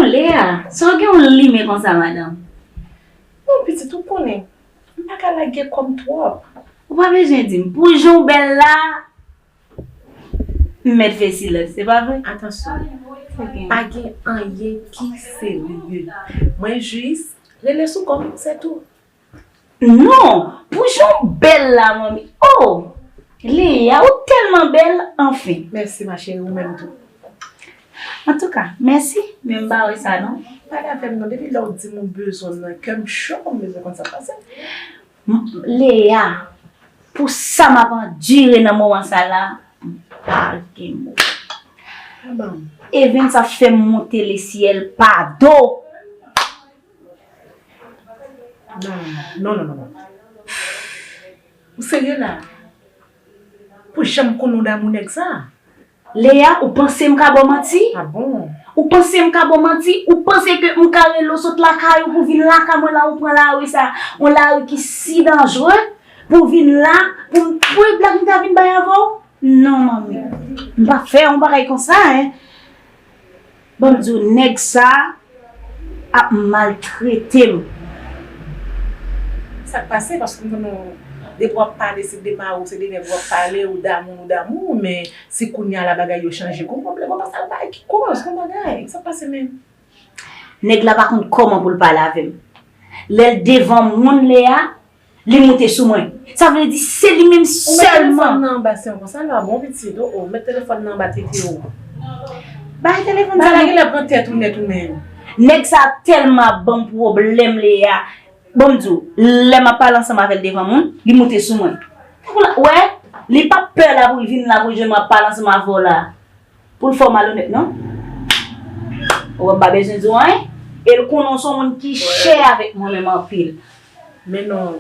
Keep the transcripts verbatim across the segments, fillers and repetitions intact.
Lea, sa w gen yon limen konsa, madanm? Bon, pitit, ou konnen, m pa ka lage kò m twòp. Ou pa bezwen di m. Pou jan w bèl la, m mèt fè silans, se pa vre? Atansyon, pa gen anyen ki serye. Mwen jis rele sou kò m, se tou. Non, pou jan w bèl la, manmi. Oh! Lea, ou tèlman bèl, anfen. Mèsi, ma chérie, ou menm tou. Antouka, mèsi, men m pa wè sa, non. Pale avè m, non. Depi lè w di m ou bezwen m nan, kè m cho, m bezwen konn sa k pase. M- Lea, pou sa m ap andire nan moman sa la, m pa gen mo. Evens ap fè m monte lesyèl pa do. Non, non, non, non, non. Ou serye la? Pou jan m konnen w damou nèg sa? Lea, ou panse m ka ba w manti? Ah bon? Ou panse m ka ba w manti? Ou panse ke m ka rele w sot lakay ou pou vin lakay mwen la, ou pran lari sa, yon lari ki si danjre, pou vin la, pou m, pou e blag m ta vin bay avè w? Non, manmi. M pa fè yon bagay konsa, en. Ban m di w, nèg sa ap maltrete m. Sa k pase? Paske m konnen w, depi w ap pale, se de mari w, se de nèg w ap pale, ou damou, ou damou, men si kounye a la bagay yo chanje, gon pwoblèm, ou pa sa bay ki koz, gon bagay, sa k pase menm? Nèg la pa konn kòman pou l pale avè m. Lè l devan moun, Lea, li moute sou mwen. Sa vle di se li menm sèlman. Ou met telefòn nan anba sen w konsa la, bon pitit, o, o, met telefòn nan anba tete w. Bay telefòn sa. Bagay la genlè pran tèt ou nèt ou menm. Nèg sa tèlman ap ban m pwoblèm, Lea. Bon, m di w, lè m ap pale ansanm avè l devan moun, li moute sou mwen. Ou wè, li p ap pè la pou l vin la pou l jwenn mwen ap pale ansanm avè w la. Pou l fè w malonèt, non? Ou wè m pa bezwen di w anyen. E l konnen w se yon moun ki chè avèk mwen menm anpil. Men non,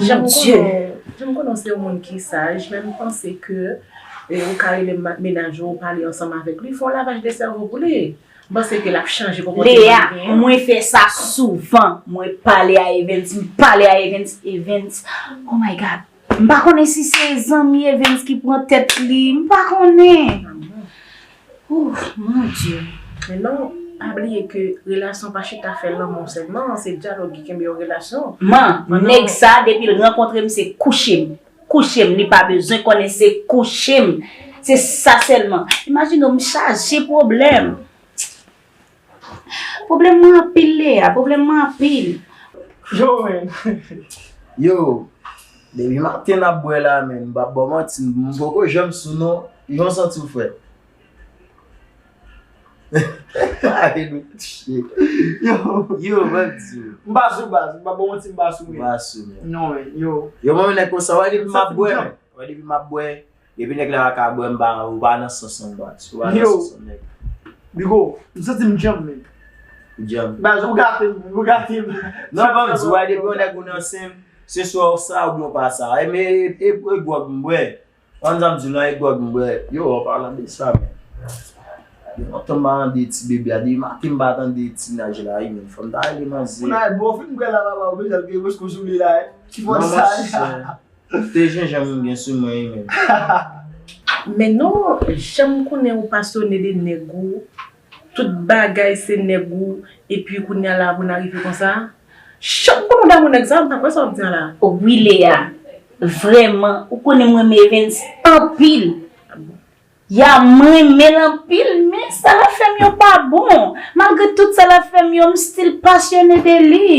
jan m konnen w, jan m konnen w se yon moun ki saj, men m panse ke, e, ou ka rele ma- mennaj ou, pale ansanm avèk li, fè yon lavaj de sèvo pou li. M panse ke l ap chanje konpòteman li genyen. Lea, mwen fè sa souvan. Mwen pale a Evens, m pale a Evens, Evens. Oh my God. M pa konnen si se zanmi Evens ki pran tèt li. M pa konnen. Ouf, mon Dieu. Men non, pa bliye ke relasyon pa chita fè lanmou sèlman, se dyalòg ki kenbe yon relasyon. Man, nèg sa, depi l rankontre m, se kouche m. Kouche m, li pa bezwen konnen se kouche m. Se sa sèlman. Imajine w, m chaje pwoblèm. Pwoblèm mwen anpil, Lea, pwoblèm mwen anpil. Yo, men. Yo, depi maten n ap bwè la, men, m p ap ba w manti, m poko janm sou non. Jan w santi w, frè? Ay, nou touche. Yo. Yo, ban m di w. M pa sou baz, m pa ba w manti, m pa sou, men. M pa sou, men. Non, men, yo. Yo, mwen, men, nèg konsa, wè, depi m ap bwè, men. Wè, depi m ap bwè, depi nèg la pa ka bwè, m pa, ou pa nan sans an, baz. Ou pa nan sans an, nèg. Bigo, m santi m djanm, men. Ou djanm. Baz, ou gate m, ou gate m. Non, ban m di w, wè, depi yon nèg ou nan sen m, se swa w sa oubyen w pa sa. E, men, e, e, e gwòg m bwè. Konn sa m di w lan, e gwòg m bwè. Yo, an palan de sa, men. Gen lontan m pa tande ti bebe a, depi maten m pa tande ti naj la, wi, men. Fò m ta rele manzè. Ou nan bò fin bwè la, papa, ou bezwen al gen wes kou sou li la, wi. Ti fò sa. Te jenjanm m gen sou mwen wi menm. Men non, jan m konnen ou pasyone de nèg ou, tout bagay se nèg ou, epi kounye a la pou n arive konsa. Jan m konnen w damou nèg sa, m pa kwè sa w ap di a la. Wi, Lea, vrèman, ou konnen m renmen Evens anpil. Ya, m renmen l anpil, men sa l ap fè m yo pa bon. Malgre tout sa l ap fè m yo, m still pasyone de li.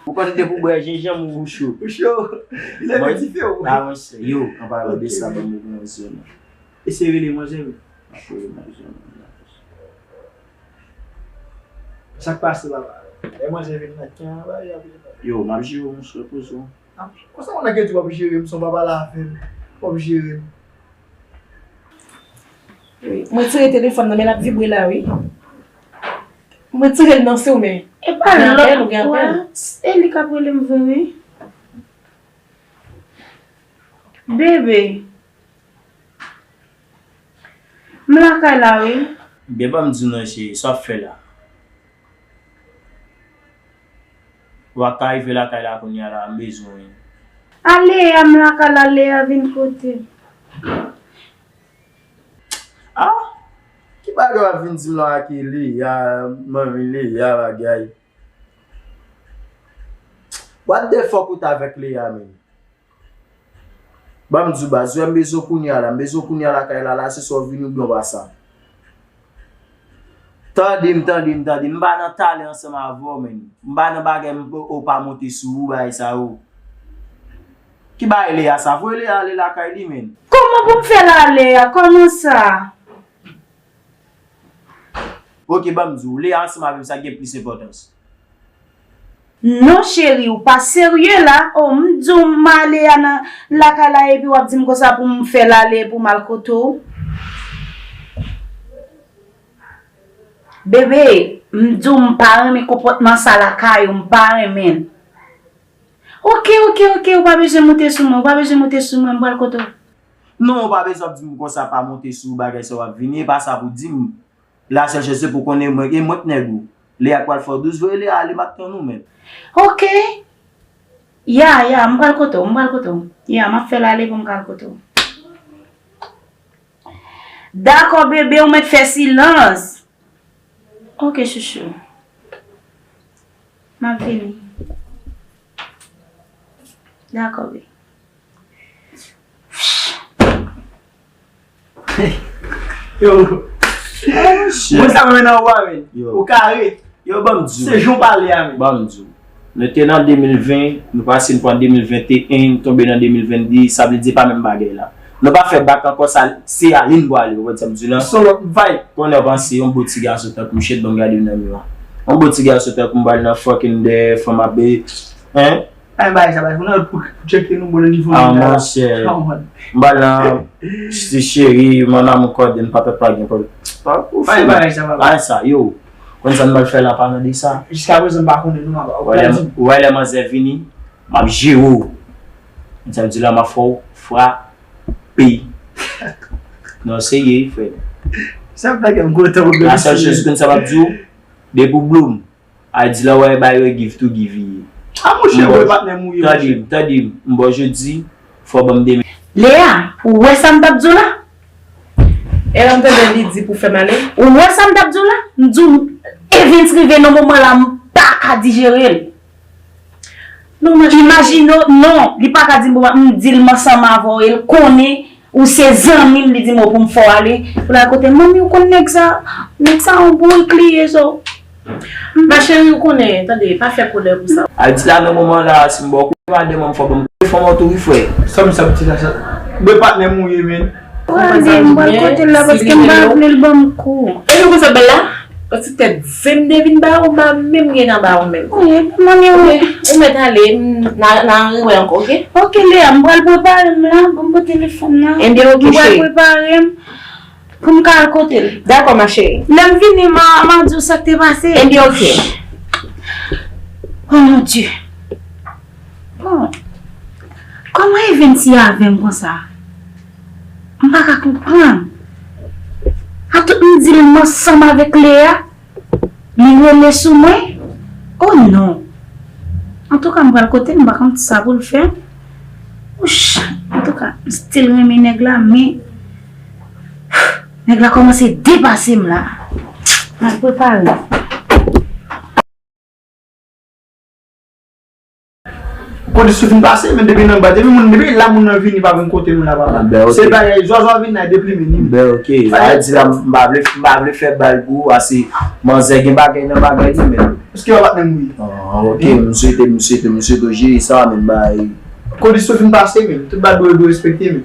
Ou konn depi w bwè jenjanm ou cho. Ou cho. Li leve dife w. Ah, monchè, yo, an palan de sa, ban m reponn yon zòn. Eseye rele manzè, men. M ap rele manzè, men. Sa k pase, papa? Lè manzè vin nan ken an, ba, y ap rele. Yo, m ap jere w, monchè, poze w. Konsa moun nan gen di w ap jere m, san w pa pale avè m, w ap jere m. Wi, mwen tire telefòn nan, men l ap vibre la, wi. Mwen tire l nan sou, men. E pa lòt, e li k ap rele m vre, wi. Bebe. M lakay la, wi. Byen, ban m di w non, cheri, sa w ap fè la? Ou pa ka rive lakay la kounye a la, m bezwen w wi. Ale a, m lakay la, Lea vin kote m. Ah! Ki Bagay w ap vin di m la ke Leya, manmi Leya, bagay. What the fuck ou t avèk Leya, menm? Ban m di w baz, ou wè m bezwen w kounye a la, m bezwen w kounye a lakay la, la se swa w vini oubyen w pa sa. Tande m, tande m, tande m, m pa nan talè ansanm avè w, menm. M pa nan bagay m, ou pa monte sou ou, bagay sa yo. Ki bagay Leya sa? Voye Leya ale lakay li, menm. Kòman pou m fè l ale a? Kòman sa? Ok, ban m di w, Leya ansanm avè m, sa gen plis enpòtans. Non, cheri, ou pa serye la. Oh, m di w m ale a nan lakay la epi w ap di m konsa pou m fè l ale pou m al kote w. Bebe, m di w m pa renmen konpòtman sa lakay ou, m pa renmen l. Ok, ok, ok, ou pa bezwen monte sou mwen, ou pa bezwen monte sou mwen, m pral kote w. Non, ou pa bezwen ap di m konsa pa monte sou bagay sa w ap vini, e pa sa pou di m. La sèl chans se pou konnen mwen, e mwen k nèg ou. Leya k pral fè w dous, voye Leya ale, m ap tann ou menm. Ok. Ya, ya, m pral kote w, m pral kote w. Ya, m ap fè l ale pou m ka al kote w. Dakò, bebe, ou mèt fè silans. Ok, chouchou. M ap vini. Dakò, bebe. Yo. Mwen sa mwen nan ou a, men. Yo. Ou kare. Yo, ban m di w. Se jan w pale a, men. Ban m di w. Nou te nan de mil ven, nou pase n pran de mil venteyen, n tonbe nan de mil vennde, sa vle di pa menm bagay la. Nou pa fè bak ankò, sa, se ale n pwale, ou konprann sa m di w la? Se yon lòt vibe. Konnen w panse, yon bo ti gason tankou m, shit, ban m gade nan miwa. Yon bo ti gason tankou m pral nan fucking dèyè fanm ap, hein? Ay, bagay sa, bagay, nou pou, pou tcheke nou bon nan nivo. Ah, monchè. M pral nan ti cheri, mon amour, kòde, n pa pèt pa gen pòl. Pa pou fou, bagay sa, bagay sa, yo. Konn sa n pral fè la, palan de sa. Jiska prezan, m pa konnen, non, papa. Ou wè lè, ou wè lè manzè vini, m ap jere w. Konn sa m di la, m ap fè w frape. Non, serye, frè. Sa m ta gen m kontan pou la sèl chans, konn sa m ap di w, depi w blow m. A di la, wè, bay we give to give ye. A, monchè, wè, patnè m ou ye, monchè. Tande m, tande m. M ba w jodi, fò w ban m demen. Lea, ou wè sa m t ap di w la? E lè m tande li di pou fè m ale? Ou wè sa m t ap di w la? M di w, Evens rive nan moman la, m pa ka dijere l. Non, monchè. Imajine w, non, li pa ka di m pou m di l m ansanm avè w, e l konnen ou se zanmi m, li di m, o, pou m fè w ale, pou l al kote l. Manmi, ou konn nèg sa, nèg sa yon bourik li ye, so. Ma chérie, ou konnen, tande, pa fè kolè pou sa. A di la, nan moman la, si m ba w kou, pa demann fò ban m kou, fò m an tou, wi, frè. Sa m sa m ti la, sa. Mwen patnè m ou ye, men. Pral de, m pral kote l la, paske m pa vle l ban m kou. E nou konsa, bèl la? Paske tèt zen m te vin ba ou, m pa menm gen nan ba ou menm. Wi, manmi, wi. Ou mèt ale, n a, n a rewè ankò, oke? Oke, Lea, m pral prepare m la, ban m pran telefòn nan. Ebyen, oke, cheri. M pral prepare m pou m ka al kote l. Dakò, ma chérie. Lè m vini, m a, m a di w sa k te pase. Ebyen, oke. Oh, mon Dieu. Bon, kòman Evens ye avè m konsa? M pa ka konprann. A tout m di l m ansanm avèk Lea, li rele sou mwen? Oh non! Antouka, m pral kote l, m pa konn sa pou l fè. Ouch! Antouka, m still renmen nèg la, men nèg la kòmanse depase m la. M al prepare m. Kote sou fin pase, men depi nan ba, depi moun, depi la moun nan vini pa vin kote nou la, papa. Ben, ok. Se bagay zwa zwa vin la, depi li vini. Ben, ok. Sa vle di la, m pa vle, m pa vle fè bal pou ou, ase manzè gen bagay nan bagay li, men. Èske w ap ap menm wi? Ah, ok, m swete, m swete, m swete w jere sa, men bay. Kote sou fin pase, men. Tout bagay dwe, dwe respekte, men.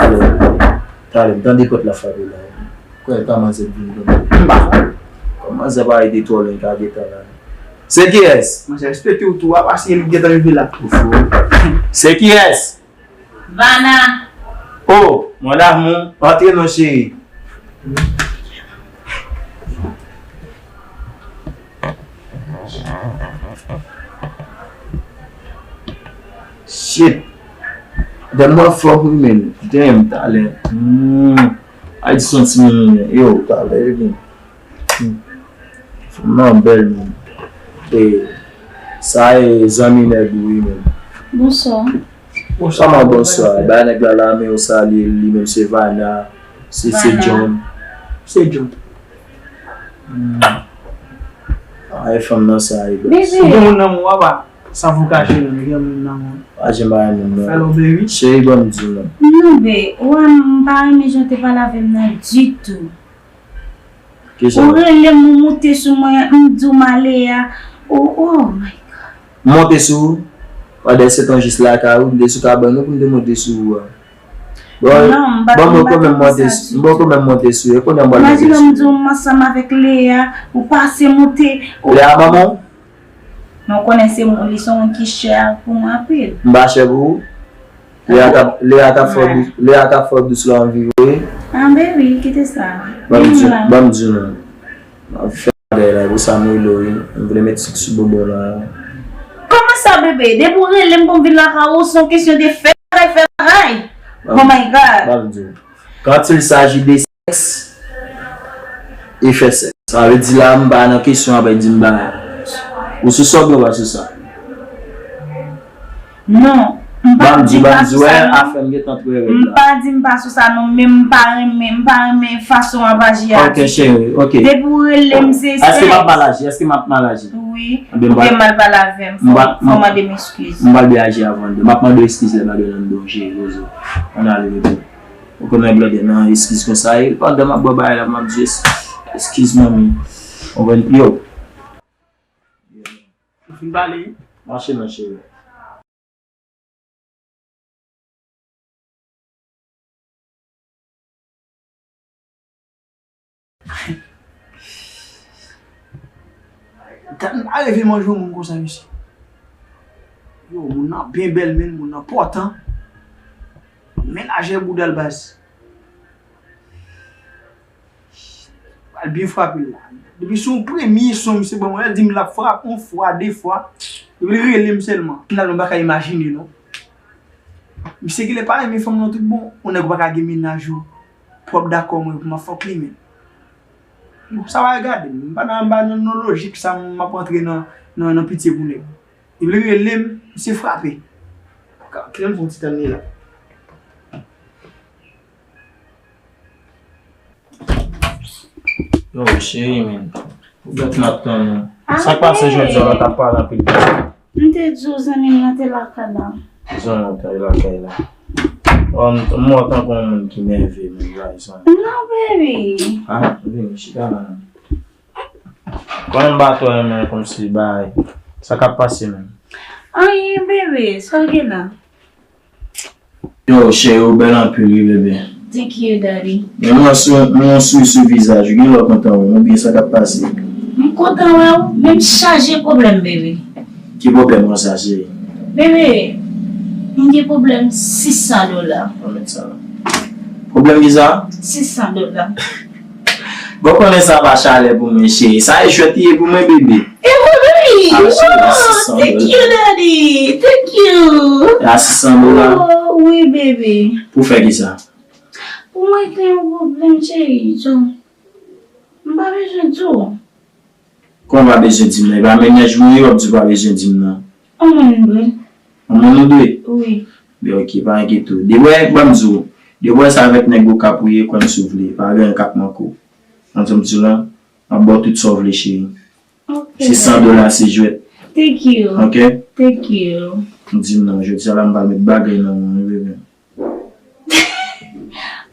Alò, talè, m tande pòt la frape la. Kwè ta manzè vin vin. M pa konn. Kòman manzè pa rete twò lwen ka gentan la? Se kiyès? Manzè respekte w tou, a pa si li gentan rive la. Ou fou. Se kiyès? Vana. Oh, mon amour, antre non cheri. Shit. Tèlman fò wi, men. Damn, talè. Hmm. Ay di son timoun, yo, talè, yo gen. Hmm. Fanm nan bèl, men. E, sa e zanmi nèg ou, wi, men. Bonswa. Bonswa, bonswa. Ba nèg la la, men yo salye li, menm se Vana, se, se John. Se John. Ay, fanm nan sa, e bèl. Bebe. Ou gen moun nan men w, papa. Sa pou kache non, ou gen moun nan men w. Pa janm bay moun non. Hello, baby. Cheri, ban m di w non. Non, be, ou wè m pa renmen jan w te pale avè m nan ditou. Ou rele m, ou moute sou mwen, m di w m ale a. Oh, oh my God. M monte sou ou. Pandan se tan jis lakay ou, m te sou kabann ou pou m te monte sou ou a. Bon, non, m pa, bon, m pa konn menm monte sou, m poko menm monte sou yo. Kounye a m pral monte sou yo. Imajine m di w m ansanm avèk Lea, ou pase monte. Lea manman w? Men w konnen se moun, li se yon moun ki chè pou mwen anpil. M pa chè pou ou? Lea k ap, Lea k ap fè w dous, Lea k ap fè w dous la anvi vre. Ah, baby, kite sa. Ban m di, ban m di w non. M ap fè bagay la, pou sa m rele w wi. M vle met sik sou bonbon la. Kòman sa, bebe? Depi w rele m pou m vin lakay ou, se yon kesyon de fè bagay, fè bagay. Oh my God. Ban m di w. Quand il s'agit de sèks, e fè sèks. Sa vle di la, m pa nan kesyon apre di m ba. Ou sou sa oubyen w pa sou sa? Non, m pa di m pa sou sa non. M pa di m pa sou sa non, men m pa renmen, m pa renmen fason w ap aji a. Ok, cheri, ok. Depi w rele m, se, se. Èske m ap mal aji? Èske m ap mal aji? Wi, ou te mal pale avè m, fò, fò w mande m eskiz. M pral byen aji avè w. M ap mande w eskiz lè bagay lan anndan w, cheri, poze w. Ann ale, bebe. Ou konnen blòdè nan eskiz konsa, e pandan m ap bwè bagay la, m ap di, eskiz, manmi. Ou konprann? Yo. Ou fin pale? Mache non, cheri. Gad, m pa reve manje yon moun konsa, mesye. Yo, moun nan byen bèl, men moun nan pòtan. Mennaj bouda l baz. Pral byen frape l la. Depi se yon premye son misye ban mwen, l di m l ap frape yon fwa, de fwa. Depi l rele m sèlman. Finalman, m pa ka imajine non. Misye genlè pa renmen fanm nan tout bon. Yon nèg ou pa ka gen mennaj ou. Pwòp dakò mwen pou m ap fòk li men. Bon, sa va regade m. M pa nan, m pa nan, nan lojik sa m ap antre nan, nan, nan pitye pou nèg. Epi li rele m, misye frape. Ka-, kite m fè yon ti tann li la. Yo, cheri, men. Ou gèt m ap tann ou. Sa k pase jodi a, w t ap pale anpil konsa? M te di w zanmi m nan te lakay la. Zanmi w te lakay la. Ò, m, m wè w tankou yon moun ki nève, men, guys, hein. Non, baby. Ah, vini, chita la, non. Kòman m ba tò renmen kòmsi bay. Sa k ap pase menm? Anyen, bebe, sa w gen la? Yo, cheri, ou bèl anpil, wi, bebe. Thank you, daddy. Men mwen sou, mwen sou, sou vizaj ou, gen lè w kontan wè m, oubyen sa k ap pase? M kontan wè w, men m chaje pwoblèm, bebe. Ki pwoblèm konsa, cheri? Bebe, m gen pwoblèm sis san dola. Ann met sa la. Pwoblèm ki sa? Sis san dola. Bon, konnen sa pa chalè pou mwen, cheri. Sa e jwèt li ye pou mwen, bebe. E pou mwen, wi. Ah, cheri, sis san dola. Thank you, daddy. Thank you. A sis san dola? Oh, wi, bebe. Pou fè ki sa? Pou mwen te yon pwoblèm, cheri. So, m pa bezwen di w. Kòman w pa bezwen di m nan? E pa mennaj mwen ye, w ap di w pa bezwen di m nan. Yon moun m dwe. Yon moun ou dwe? Wi. Ben, ok, pa enkyete w. Depi w, ban m di w, depi w sa avèk nèg Okap ou ye, kwè m si w vle. Pa gen anyen k ap manke w. Tande sa m di w lan, m ap ba w tout sa w vle, cheri. Ok. Sis san dola, se jwèt. Thank you. Ok? Thank you. M di m nan, jodi a la, m pral met bagay nan men w, wi, bebe.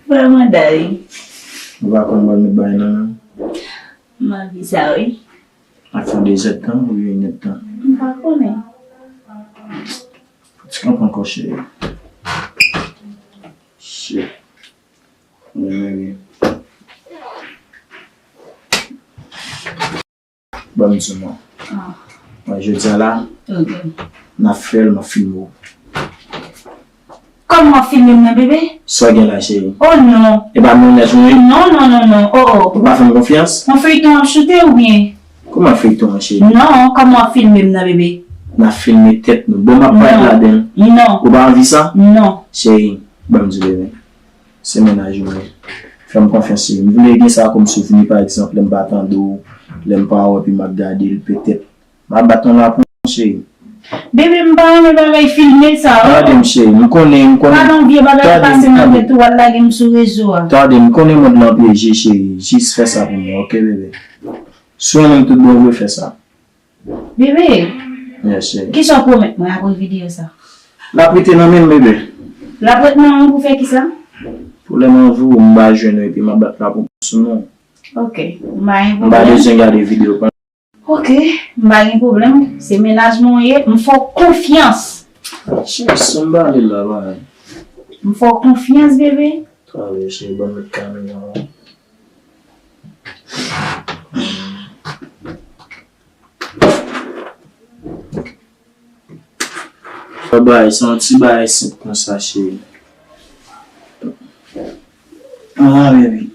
Vrèman, daddy. Ou pa konn mwen met bagay nan men w? M anvi sa, wi. Ap fè de zèdtan oubyen inèdtan? M pa konnen. Ti kanpe ankò, cheri. Shit. Wi, wi, wi. Ban m di w non. Ah. Mwen, jodi a la, ok, n ap fè l, m ap filme w. Kòman w ap filme m nan, bebe? Sa w gen la, cheri? Oh non. E pa mennaj mwen ye? Non, non, non, non. Oh, oh. Ou pa fè m konfyans? Yon feyton w ap choute oubyen? Kòman feyton an, cheri? Non, kòman w ap filme m nan, bebe? N ap filme tèt nou. Bon, m ap parèt ladan l. Non. Ou pa anvi sa? Non. Cheri, ban m di w, bebe. Se mennaj ou ye. Fè m konfyans, cheri. M vle gen sa kòm souvni, pa egzanp, lè m pa tande w, lè m pa wè w, epi m ap gade l, petèt. M ap bat yon lapon, cheri. Bebe, m pa renmen bagay filme sa, oh. Tande m, cheri. M konnen, m konnen. Pa gen yon vye bagay k pase nan tèt ou, w al lage m sou rezo a. Tande, m konnen mond lan pyeje, cheri. Jis fè sa pou mwen, ok, bebe? Si w renmen m tout bon vre, fè sa. Bebe, yes, chérie. Kisa w pwomèt mwen apre videyo sa? L ap rete nan men m, bebe. L ap rete nan men w pou fè kisa? Pou lè m anvi w, m va jwenn ou epi m ap bat lapon sou nou. Ok, m pa gen pwoblèm. M pa bezwen gade videyo. Ok, m pa gen pwoblèm. Se mennaj mwen w ye, m fè w konfyans. Cheri, si m pale la, ba. M fè w konfyans, bebe. Talè, cheri, ban m met kamera an. Yon bagay, se yon ti bagay senp konsa, cheri. Ah, baby.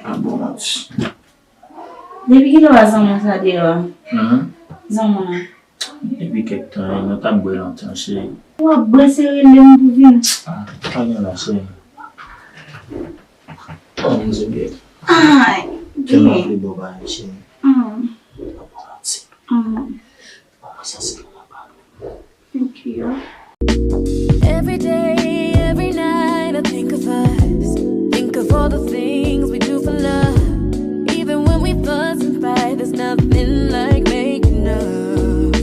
Ah, bon, manti. Depi kilè w a zanmi w sa deyò a? Zanmi w nan? Depi kèk tan, nou t ap bwè lontan, cheri. W ap bwè, se rele m pou vin. Ah, pa gen la, cheri. Oh, m di byen. Ay, tèlman vle bon bagay, cheri. Mm. Bon, manti. Mm. Bon, mwen sanse kòman pa. Thank you. Every day, every night, I think of us. Think of all the things we do for love. Even when we fuss and fight, there's nothing like making up.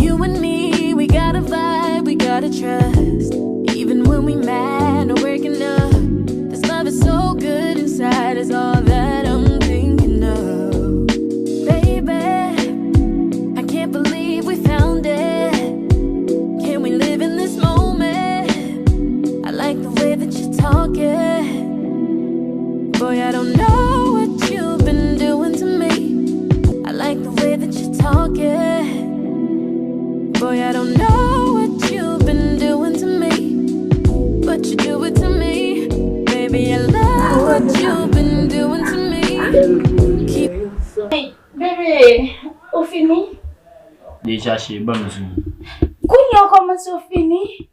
You and me, we got a vibe, we got a trust. Even when we mad or breaking up, this love is so good inside, is all that I'm thinking of. Baby, I can't believe we found it. Can we live in this moment? I like the way that you're talking. Boy, I don't know what you've been doing to me. I like the way that you're talking. Boy, I don't know what you've been doing to me. But you do it to me. Baby, I love what you've been doing to me. Keep Bebe, ou fini? Deja, cheri, ban m di w. Kounye a w kòmanse w fini?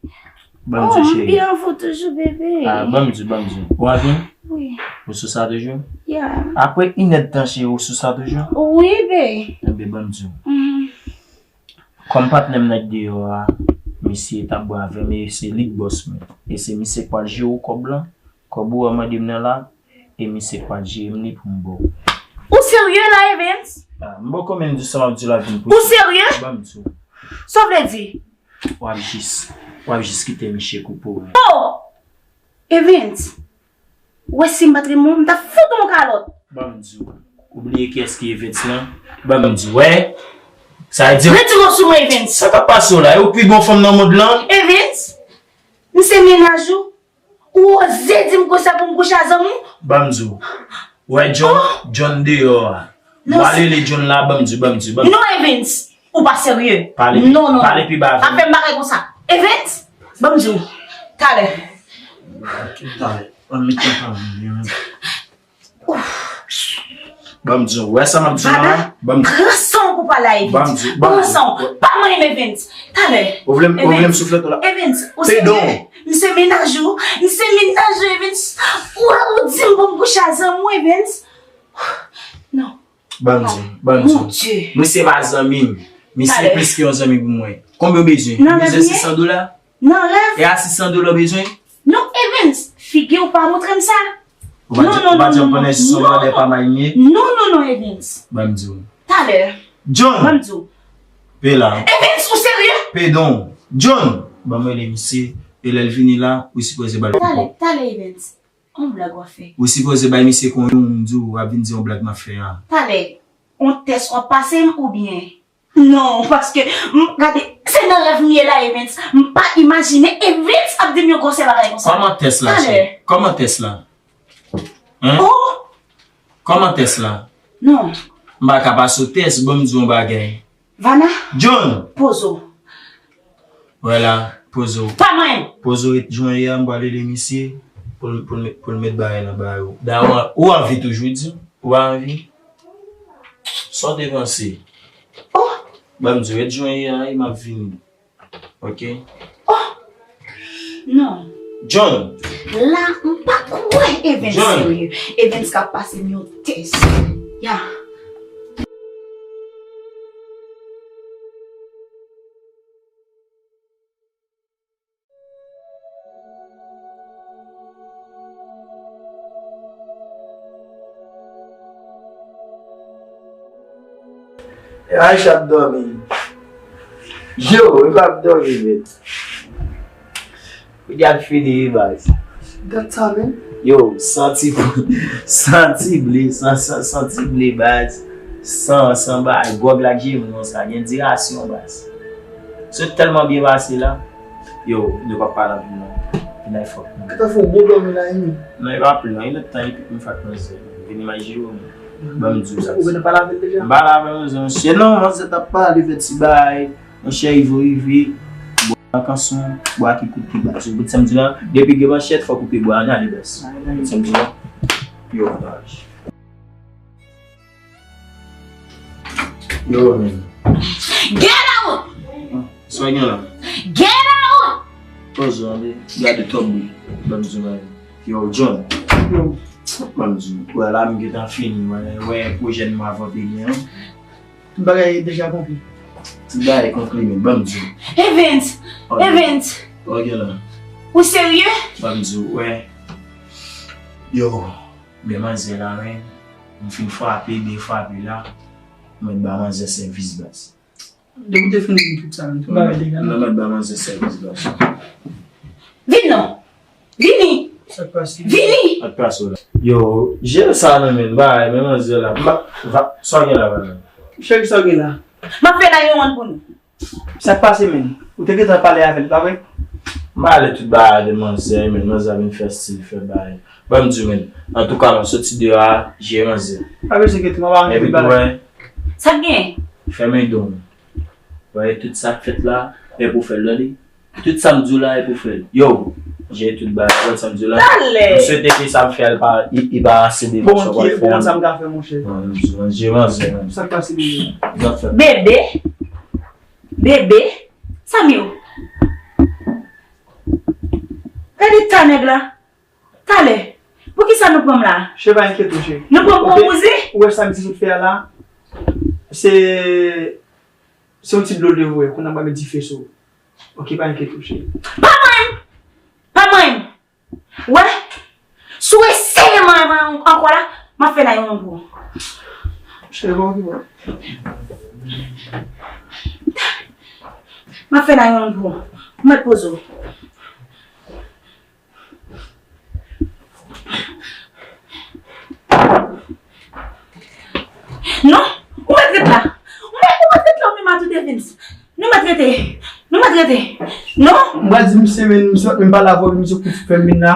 Ban m di w, cheri. Oh, m byen avè w toujou, bebe. Ah, ban m di w, ban m di w. Ou anvi? Wi. Ou sou sa toujou? Yeah. Apre inèdtan, cheri, ou sou sa toujou? Wi, be. Enben, ban m di w. Mhm. Kòm patnè m nan k deyò a, misye t ap bwè avè m, e se li k bòs mwen. E se misye k pral jere w kòb lan. Kòb ou a mande m nan la, e misye k pral jere m li pou m ba w. Ou serye la, Evens? Ah, m poko menm di sa m ap di la vin pou ou serye? Ban m di w. Sa w vle di? W ap jis, w ap jis kite misye koupe w. Oh! Evens, ou wè si m pa t renmen w, m t ap fout ou yon kalòt. Ban m di w. Ou bliye kiyès ki Evens lan? Ban m di w, wè. Sa vle di. Retire w sou mwen, Evens. Sa k ap pase w la? E ou pi bon fanm nan mond lan? Evens, m se mennaj ou. Ou oze di m konsa pou m kouche a zanmi w? Ban m di w. Wè John, oh! John deyò a. Non, m ale rele John la, ban m di w, ban m di w, ban m di w. Non, Evens, ou pa serye. Pale, non, non, pale pi ba avè m. Pa fè m bagay konsa. Evens, ban m di w. Talè. Ok, talè. Ban m met yon pale. Ban m di w, wè sa m ap di w la? Ban m di w. Pran san w pou pale a Evens. Ban m di w, ban m di w. Pran san w. Pa manyen m, Evens. Talè. Ou vle m, ou vle m souflèt ou la? Evens, ou serye? Pedon. M se mennaj ou. M se mennaj ou, Evens. Ou, ou di m pou m kouche a zanmi w, Evens. Non. Ban m di w, ban m di w. Mon Dieu. Misye pa zanmi m. Misye plis ke yon zanmi pou mwen. Konbyen w bezwen? Ou bezwen sis san dola? Nan rèv? E a sis san dola w bezwen? Non, Evens, figi w pa montre m sa. Ou pa di, non, ou pa di m pandan sis san dola dè pa may m ye? Non, non, non, Evens. Ban m di w. Talè. John! Ban m di w. Pe la. Evens, ou serye? Pedon. John! Ban m rele misye. E lè l vini la, ou sipoze ba l. Talè, talè, Evens. On blag w ap fè. Ou sipoze bay misye konyon, m di w, w ap vin di yon blag m ap fè a. Talè, on tès w ap pase m oubyen? Non, paske, m, gade, se nan rèv m ye la, Evens. M pa imajine Evens ap di m yon gwosè bagay konsa. Kòman tès la, cheri? Kòman tès la? Hein? Oh! Kòman tès la? Non. M pa ka pase w tès, ban m di w yon bagay. Vana? John! Poze w. Vwala, poze w. Pa manyen m! Poze w ret jan w ye a, m pral rele misye pou l, pou l, pou l met bagay nan bagay ou. Dayè, ou, ou anvi toujou di? Ou pa anvi? Sa w te panse? Oh! Ban m di w, ret jan w ye a, e m ap vini. Ok? Oh! Non. John! La, m pa kwè Evens serye. Evens ka pase m yon tès. Ya. Aisha ap dòmi. Yo, e pa ap dòmi, men. Kounye a l fini, wi, baz. Dat sa, men. Yo, santi, santi ble, san, san, santi ble, baz. San, san bay, gwòg la k jere m konsa, gen dirasyon, baz. Se tèlman byen pase la. Yo, nou p ap pale anpil non. Vin ay fòk. Kata fè w bon dòmi la, Emi? Non, e pa anpil non, e lòt tan epi m fè ak manzè. Vin imajine w, men. Ban m di w sa. Ou gentan pale avè l deja? M pale avè l, monchè. Non, manzè t ap pale, fè ti bay. Monchè, rive, rive. Bwa kanson, bwa ki koute baz. Ou konprann sa m di la? Depi gen manchèt, fòk ou pe bwa, ann ale baz. Ou konprann sa m di la? Yo, baz. Yo, men. Get out! Sa w gen la? Get out! Poze w, gade twòp bri. Ban m di w bagay. Yo, John. Yo. Ban m di w. Wè, la m gentan fini, wè, wè, pwojè nou avan fini an. Tout bagay deja konkli. Tout bagay konkli, men ban m di w. Evans! Ok. Evans! Ok la. Ou serye? Ban m di w, wè. Yo, men manzè la, men. M fin frape, byen frape la. Mwen ba manzè sèvis baz. Depi w te fin di tout sa, men tout bagay deja. Mwen mèt ba manzè sèvis baz. Vin non! Vini! Sa k pase? Vini! Sa k pase w la? Yo, jere sa nan men m, bay, men manzè la. M pa, va, sa w gen la, bannan? Cheri, sa w gen la? M ap fè nan yon wonn pou nou. Sa k pase, men? Ou te gentan pale avè l, pa vre? M pale tout bagay de manzè, men manzè vin fè stil, fè bagay. Ban m di w, men. Antouka, m ap soti deyò a, jere manzè. Pa bezwen enkyete, m ap aranje tout bagay. Epi tou, wè. Sa k gen? Fèmen don. Wè, tout sa k fèt la, e pou fè l, tande. Tout sa m di w la, e pou fè l. Yo, jere tout bagay, konn sa m di w la. Talè! M swete ke sa m fè a, li pa, li, li pa ase de bon, sa w pral fè a. Bon, sa m ka fè, monchè? Non, non, non, jere manzè, non. Sa k pase, menm? Bebe? Bebe? Samir? Gade ta nèg la. Talè. Poukisa nou pran m la? Cheri, pa enkyete w, cheri. Nou pran m pou yon bouzen? Ou wè sa m di sot fè a la? Se, se yon ti dlo l te voye, kounye a m pral met dife sou ou. Ok, pa enkyete w, cheri. Pa manyen m! Pa manyen m! Wè, si w eseye manyen mwen ankò la, m ap fè nan yon non pou ou. Cheri, bon, ok, bon. M ap fè nan yon non pou ou. Ou mèt poze w. Non, ou mèt ret la. Ou mèt, ou mèt ret la, ou menm a tout Evens. Nou mèt rete. Nou mèt rete. Non. M pral di misye, men misye, men m pale avè w, misye kout fè m vin la.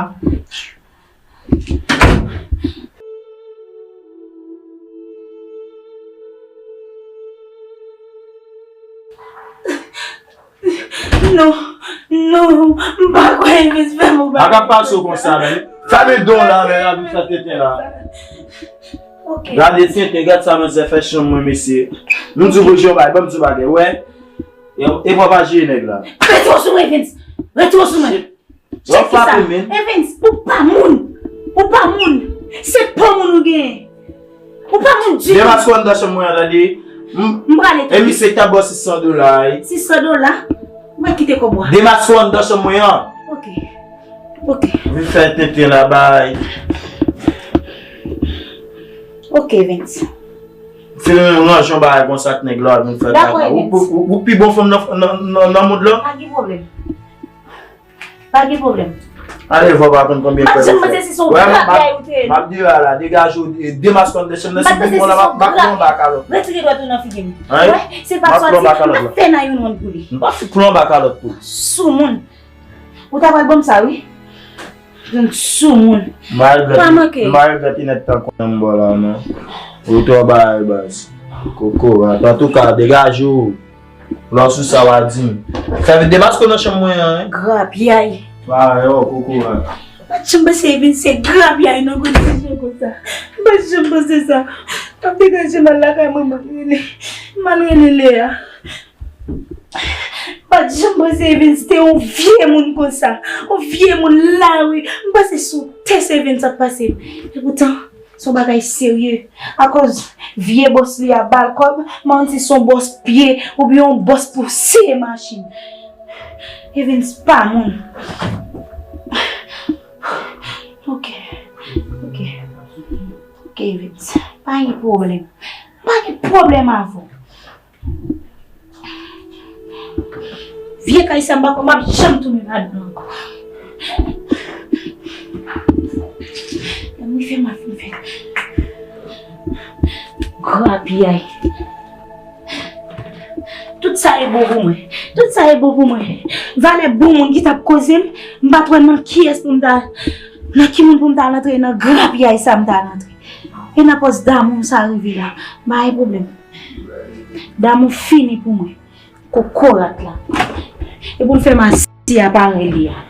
Non, non, m pa kwè Evens fè m ou bagay. Sa k ap pase w konsa, men? Fèmen don la, men, la, vin fè tenten la. Ok. Gade tenten, gad sa manzè fè chanm mwen, mesye. M di w pou jwe yon bagay, ban m di w bagay, wè. E, e papa jere nèg la. Retire w sou mwen, Evens. Retire w sou mwen. Chèf ki sa? Evans, ou pa moun. Ou pa moun. Se po moun ou genyen. Ou pa moun ditou. Demaske w anndan chanm mwen an, tande. M prale. E misye ta ba w sis san dola, wi. Sis san dola? Mwen kite kòb ou a. Demaske w anndan chanm mwen an. Ok. Ok. Vin fè tenten la, bay. Ok, Evans. Fin ranje yon bagay konsa ak nèg la, vin fè kaka. Ou, ou, ou, ou pi bon fanm nan, nan, nan, nan mond lan? Pa gen pwoblèm. Pa gen pwoblèm. Ale, vwa pa konn konbyen fè ou fè. Wè, m ap, m ap di la, degaje w, e, demaske w anndan chanm nan, si w vin pran la, m ap, m ap pran w anba kalòt. Retire dwèt ou nan figi m. Wè, se pa sòti, m ap fè nan yon wonn pou li. M pa fout pran w anba kalòt pou. Soumoun. Ou ta pral ban m sa, wi. Soumoun. Pa manke. M pa regrèt inèdtan konnen m bò la, non. Ou twò bay, baz. Koko, antouka, degaje w. Lè w sou sa, w a di m. Fè vit demaske w nan chanm mwen an, wi. Grapyay. Pa yo, koko, a. Pa t janm panse Evens se grapyay, non, kondisyon konsa. Pa t janm panse sa. M ap degaje m al lakay mwen, m al rele. M al rele Lea. Pa t janm panse Evens te yon vye moun konsa. Yon vye moun lari. M panse sou tès Evens ap pase. Epoutan, se yon bagay serye. Akoz vye bòs li a ba l kòb, manti se yon bòs pye oubyen yon bòs pou siye machin. Evens pa moun. Ok. Ok. Ok, Evens. Pa gen pwoblèm. Pa gen pwoblèm avè w. Vye kay sa, m pa kwè m ap janm tounen ladan ankò. Lè m rive, m ap fin fè grapyay. Tout sa e bon pou mwen. Tout sa e bon pou mwen. Valè bon moun ki t ap koze m, m pa t wè nan kiyès pou m ta, nan ki moun pou m ta al antre nan grapyay sa m ta al antre. E nan pòs damou m sa rive la. M pa gen pwoblèm. Damou fini pou mwen. Kokorat la. E pou l fè m asye a parèy li a.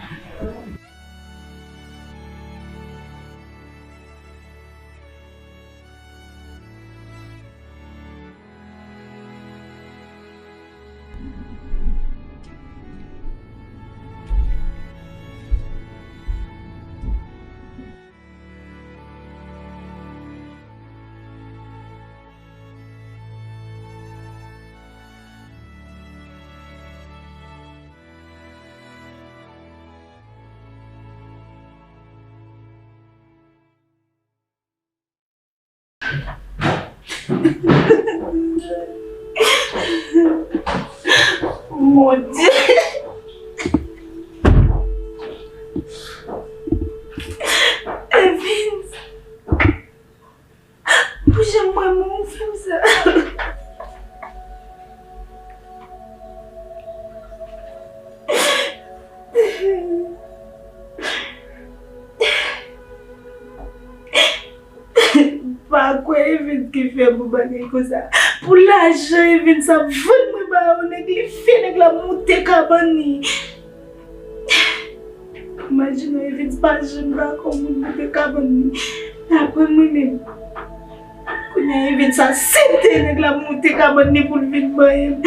Mon Dieu. Evens. Pou jan mwen menm ou fè m sa. Pa kwè Evens ki fè m yon bagay konsa. Pou lajan Evens ap vann mwen ba yon nèg, li fè nèg la moute kabann li. Imajine w, Evens pa janm dakò moun moute kabann li. Apre mwen menm. Kounye a Evens asepte nèg la moute kabann li pou l vin manyen m.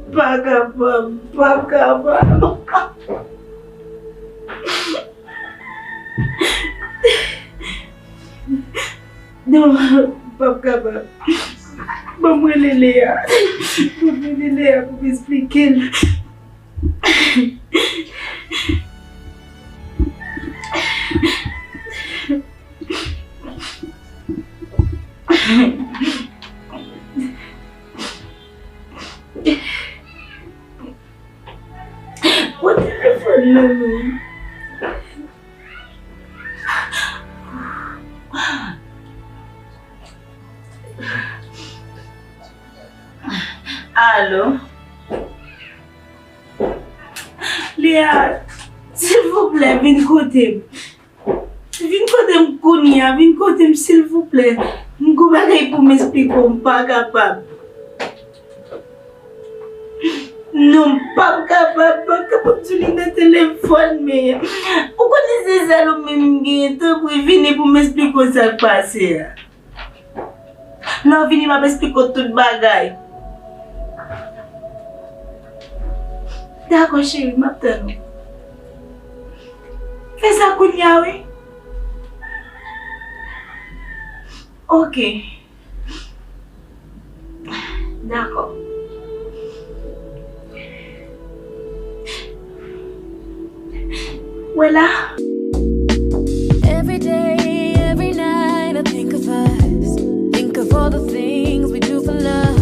Pa kapab, pa kapab. Non, m p ap kapab. Ban m rele Lea. Ban m rele Lea pou m esplike l. Pran telefòn nan non. Alo. Lea, silvouplè, vin kote m. Vin kote m kounye a, vin kote m silvouplè. M gon bagay pou m esplike w, m pa kapab. Non, m p ap kapab, m p ap kapab di w li nan telefòn, men ou konnen se sèl ou menm m genyen, tanpri vini pou m esplike w sa k pase a. Lè w vini, m ap esplike w tout bagay. Dakò, cheri, m ap tann ou. Fè sa kounye a, wi. Oke. Dakò. Wè la. Every day, every night, I think of us. Think of all the things we do for love.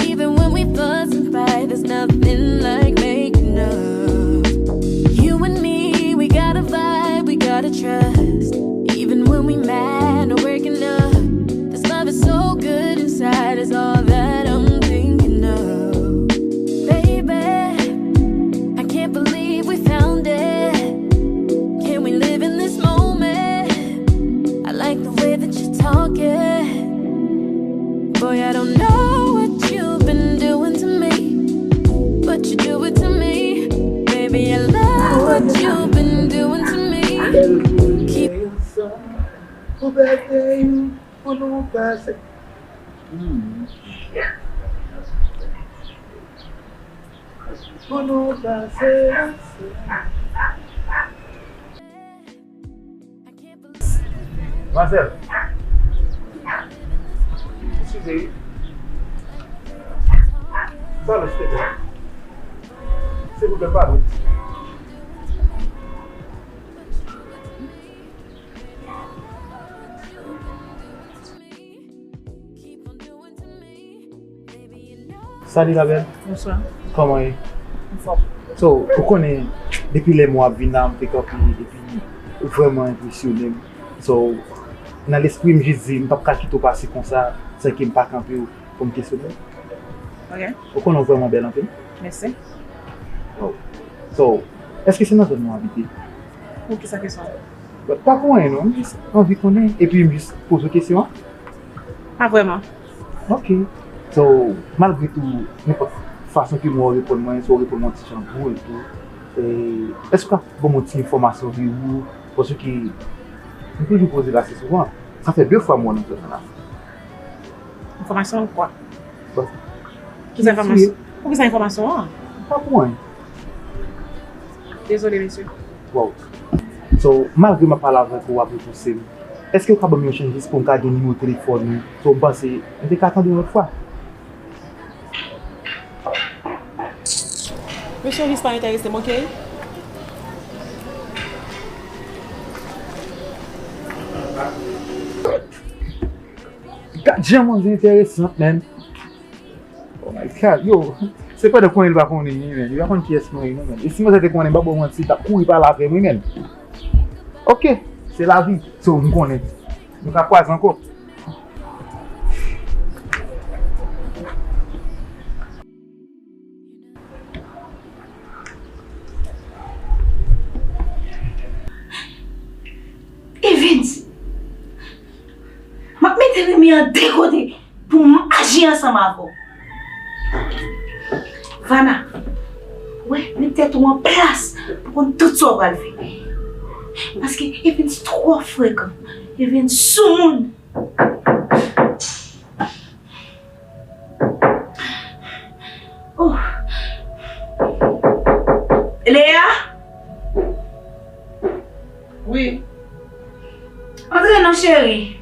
Even when we fuss and fight, there's nothing like making up. You and me, we got a vibe, we got a trust. Even when we mad or waking up, this love is so good inside, is all that I'm thinking of. Baby, I can't believe we found it. Can we live in this moment? I like the way that you're talking. Boy, I don't know what you've been doing to me, but you do it to me. Baby, I love what you've been doing to me. Keep Pou bèl pou nou pase. Hmm. Pou nou pase ansanm. Manzèl. Eskize wi. Pale, silvouplè. Silvouplè, pale. Salut la belle. Bonsoir. Kòman ye? Anfòm. So, ou konnen, depi lè m wè w ap vin la, m te kanpe, epi ou vrèman enpresyone m. So, nan lespri m jis di, m p ap ka kite w pase konsa, san ke m pa kanpe w pou m kesyone w. Ok. Ou konnen w vrèman bèl anpil. Mèsi. Oh. So, èske se nan zòn nan w abite? Poukisa kesyon sa? But pa pou anyen non, m jis anvi konnen, epi m jis poze w kesyon an. Pa vrèman. Ok. So, malgre tou, nenpòt fason ke mwen w reponn mwen, si w reponn mwen ti jan dwòl tou, e, èske w ka ban mwen ti enfòmasyon de ou? Paske m toujou poze l ase souvan. Sa fè de fwa m wè w nan zòn nan la. Enfòmasyon kwa? Bon. Ki enfòmasyon? Pou ki sa enfòmasyon an? Pa pou anyen. Dezole, mesye. Wow. So, malgre m ap pale avèk ou, w ap repouse m, èske w ka ban m yon chans jis pou m ka gen nimewo telefòn ou? So, m panse, m te ka tande yon lòt fwa. Mesye, jis pa enterese m, ok? Gad jan manzè enteresan, man. Oh my God, yo. Se pandan konnen li pa konnen, wi, man. Li pa konn kiyès mwen ye, non, man. E si manzè te konnen, m pa ba w manti, li t ap kouri pale avè m, wi, man. Ok, se lavi. So, m konnen. Nou ka kwaze ankò. Evens, m ap mete renmen an de kote pou m aji ansanm avè w. Vana, wè, met tèt ou an plas pou konn tout sa w pral fè. Paske Evens twò frekan. Evens soumoun. Oh. Lea? Wi. Antre non, cheri.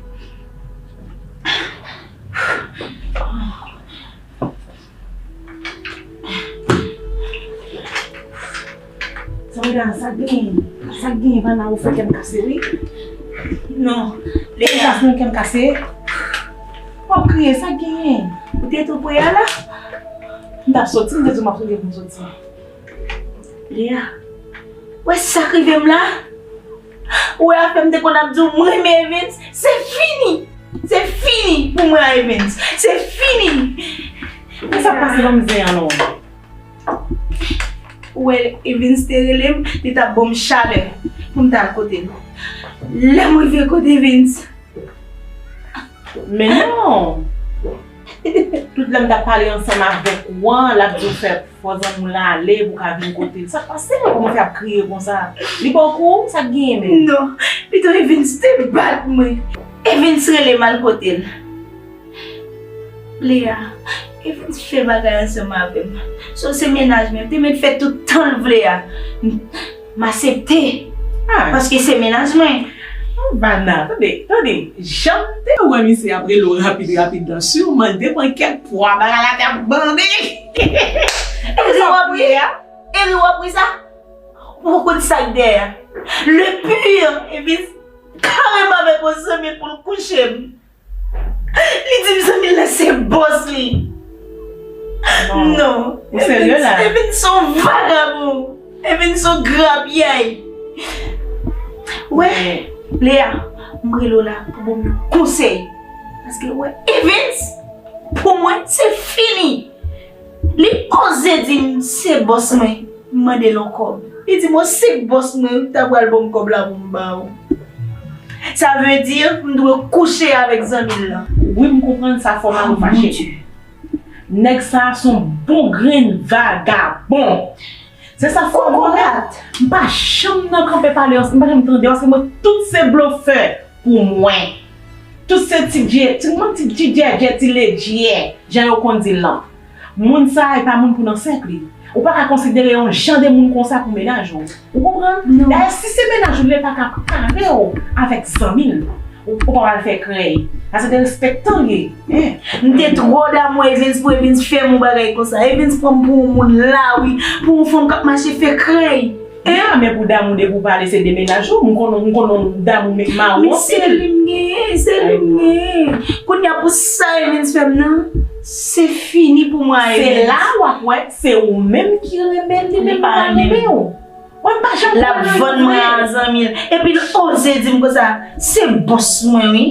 Sa medam, sa k genyen? Sa k genyen, Vana, ou fè kè m kase, wi. Non, Lea. Sa k genyen, kè m kase? W ap kriye, sa k genyen? Ou te tou pre a la? M t ap soti, m te di w m ap soti pou m soti. Lea, w wè sa k rive m la? Ou wè afè m te konn ap di w m renmen Evens? Se fini! Se fini pou mwen ak Evens! Se fini! Sa k pase nan mizè an non? Ou wè, Evens te rele m, li t ap ban m chalè pou m t al kote l. Lè m rive kote Evens. Men non! Tout lè m t ap pale ansanm avèk ou an, l ap di w fè fò zanmi w lan ale pou w ka vin kote l. Sa k pase? Ou kòmanse ap kriye konsa. Li ba w kou? Sa k genyen menm? Non, pito Evens te bat mwen. Evens rele m al kote l. Lea, Evens fè bagay ansanm avè m. So se mennaj mwen, m te mèt fè tout tan l vle a. M, m aksepte. Ah. Paske se mennaj mwen. Oh, Vana, tande, tande. Jan m te wè misye ap rele w rapid, rapid lan, si w mande mwen kèk pwa bagay la t ap bande. Eri w ap ri a? Eri w ap ri sa? Ou konn sa k dèyè a? Le pire, Evens kareman avèk yon zanmi l pou l kouche m. Li di m zanmi l lan se bòs li. Non. Non. Ou serye la? Evens se yon vagabon. Evens se yon grapyay. Wè, Lea, m rele w la pou ban m yon konsèy. Paske wè, Evens, pou mwen, se fini. Li oze di m se bòs mwen, m mande l yon kòb. Li di m, o, si k bòs mwen, ou ta pral ban m kòb la pou m ba ou. Sa vle di, m dwe kouche avèk zanmi l lan. Wi, m konprann sa, fò mari w fache. Nèg sa a se yon bon grenn vagabon. Se sa fò mwen, m pa janm nan kanpe pale, m pa janm tande, paske mwen tout se blofè pou mwen. Tout se ti dje, ti, mwen ti, ti djèdjè, ti ledjè, jan yo konn di l lan. Moun sa a, e pa moun pou nan sèk li. Ou pa ka konsidere yon jan de moun konsa pou mennaj ou. Ou konprann? Non. Dayè, si se mennaj ou, li pa ka pare w avèk zanmi l. Ou, ou pa pral fè krèy. Sa se derespektan l ye. Hein? M te twò damou Evens pou Evens fè m yon bagay konsa. Evens pran m pou yon moun lari, pou yon fanm k ap mache fè krèy. Hein? Ya, men pou damou depi w pale se de mennaj ou, m konnen, m konnen w damou men mari w anpil. Men se li m genyen, se li m genyen. Kounye a pou sa Evens fè m nan, Se fini pou mwen a Evens. Se la w ap wè se ou menm ki renmen l, li menm li pa renmen w. Mwen m pa janm konprann moun vre. L ap vann mwen a zanmi l. Epi l oze di m konsa, se bòs mwen wi.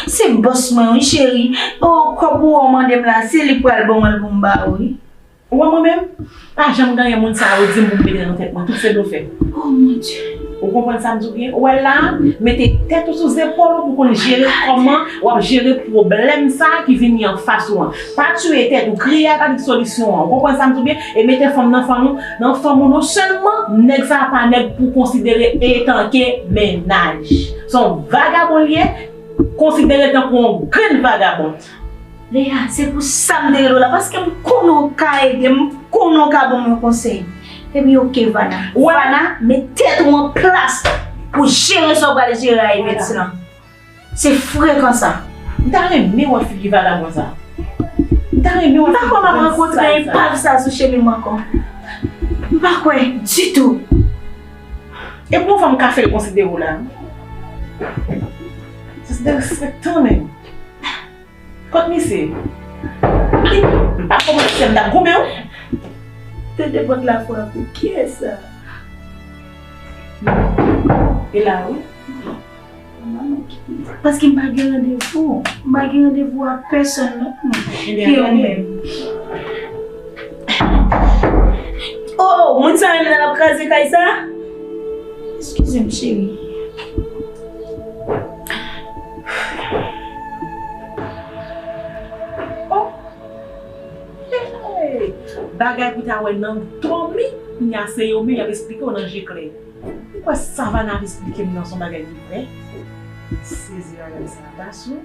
Se bòs mwen wi, cheri. O, kòb ou wè w mande m la, se li k pral ban mwen l pou m ba ou wi. Ou wè mwen menm, pa janm gen anyen moun sa yo di m pou m mete nan tèt mwen. Tout se blofè. Oh mon Dieu. Ou konprann sa m di w byen? Ou wè la, mete tèt ou sou zepòl ou pou konn jere kòman w ap jere pwoblèm sa ki vini anfas ou an. Pa tiye tèt ou, kriye a pa di solisyon an. Ou konprann sa m di w byen? E mete fanm nan fanm ou, nan fanm ou non sèlman, nèg sa pa nèg pou konsidere etanke mennaj. Se yon vagabon l ye, konsidere tankou yon grenn vagabon. Lea, se pou sa m te rele w la, paske m konnen w ka ede m, m konnen w ka ban m yon konsèy. Epi oke, Vana. Vana, met tèt ou an plas pou jere sa w pral jere a Evens lan. Se frekan sa. M ta renmen wè figi vagabon sa. M ta renmen wè figi vagabon sa. M pa kwè m ap rankontre epav sa sou chemen m ankò. M pa kwè ditou. E pou yon fanm ka fè l konsidere w la? Se derespektan menm. Kot misye? M pa kòmanse m t ap goumen wi. Tande pòt la frape. Kiyès sa? E la wi. Paske m pa gen randevou. M pa gen randevou ak pèsonn non. Ebyen, ke ou menm. Oh, moun sa menm nan ap kraze kay sa? Eskize m, cheri. Oh. Hey! Bagay pou ta wè nan dòmi, kounya se yo menm y ap esplike w nan je klè. Ou kwè sa Vana ap esplike m nan se yon bagay ki vrè? Sezi bagay sa a bas wi.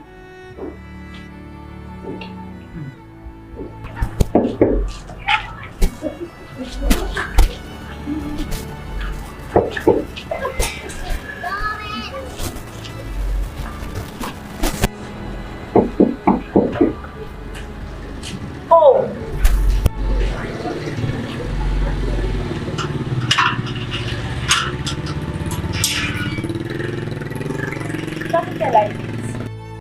Oh,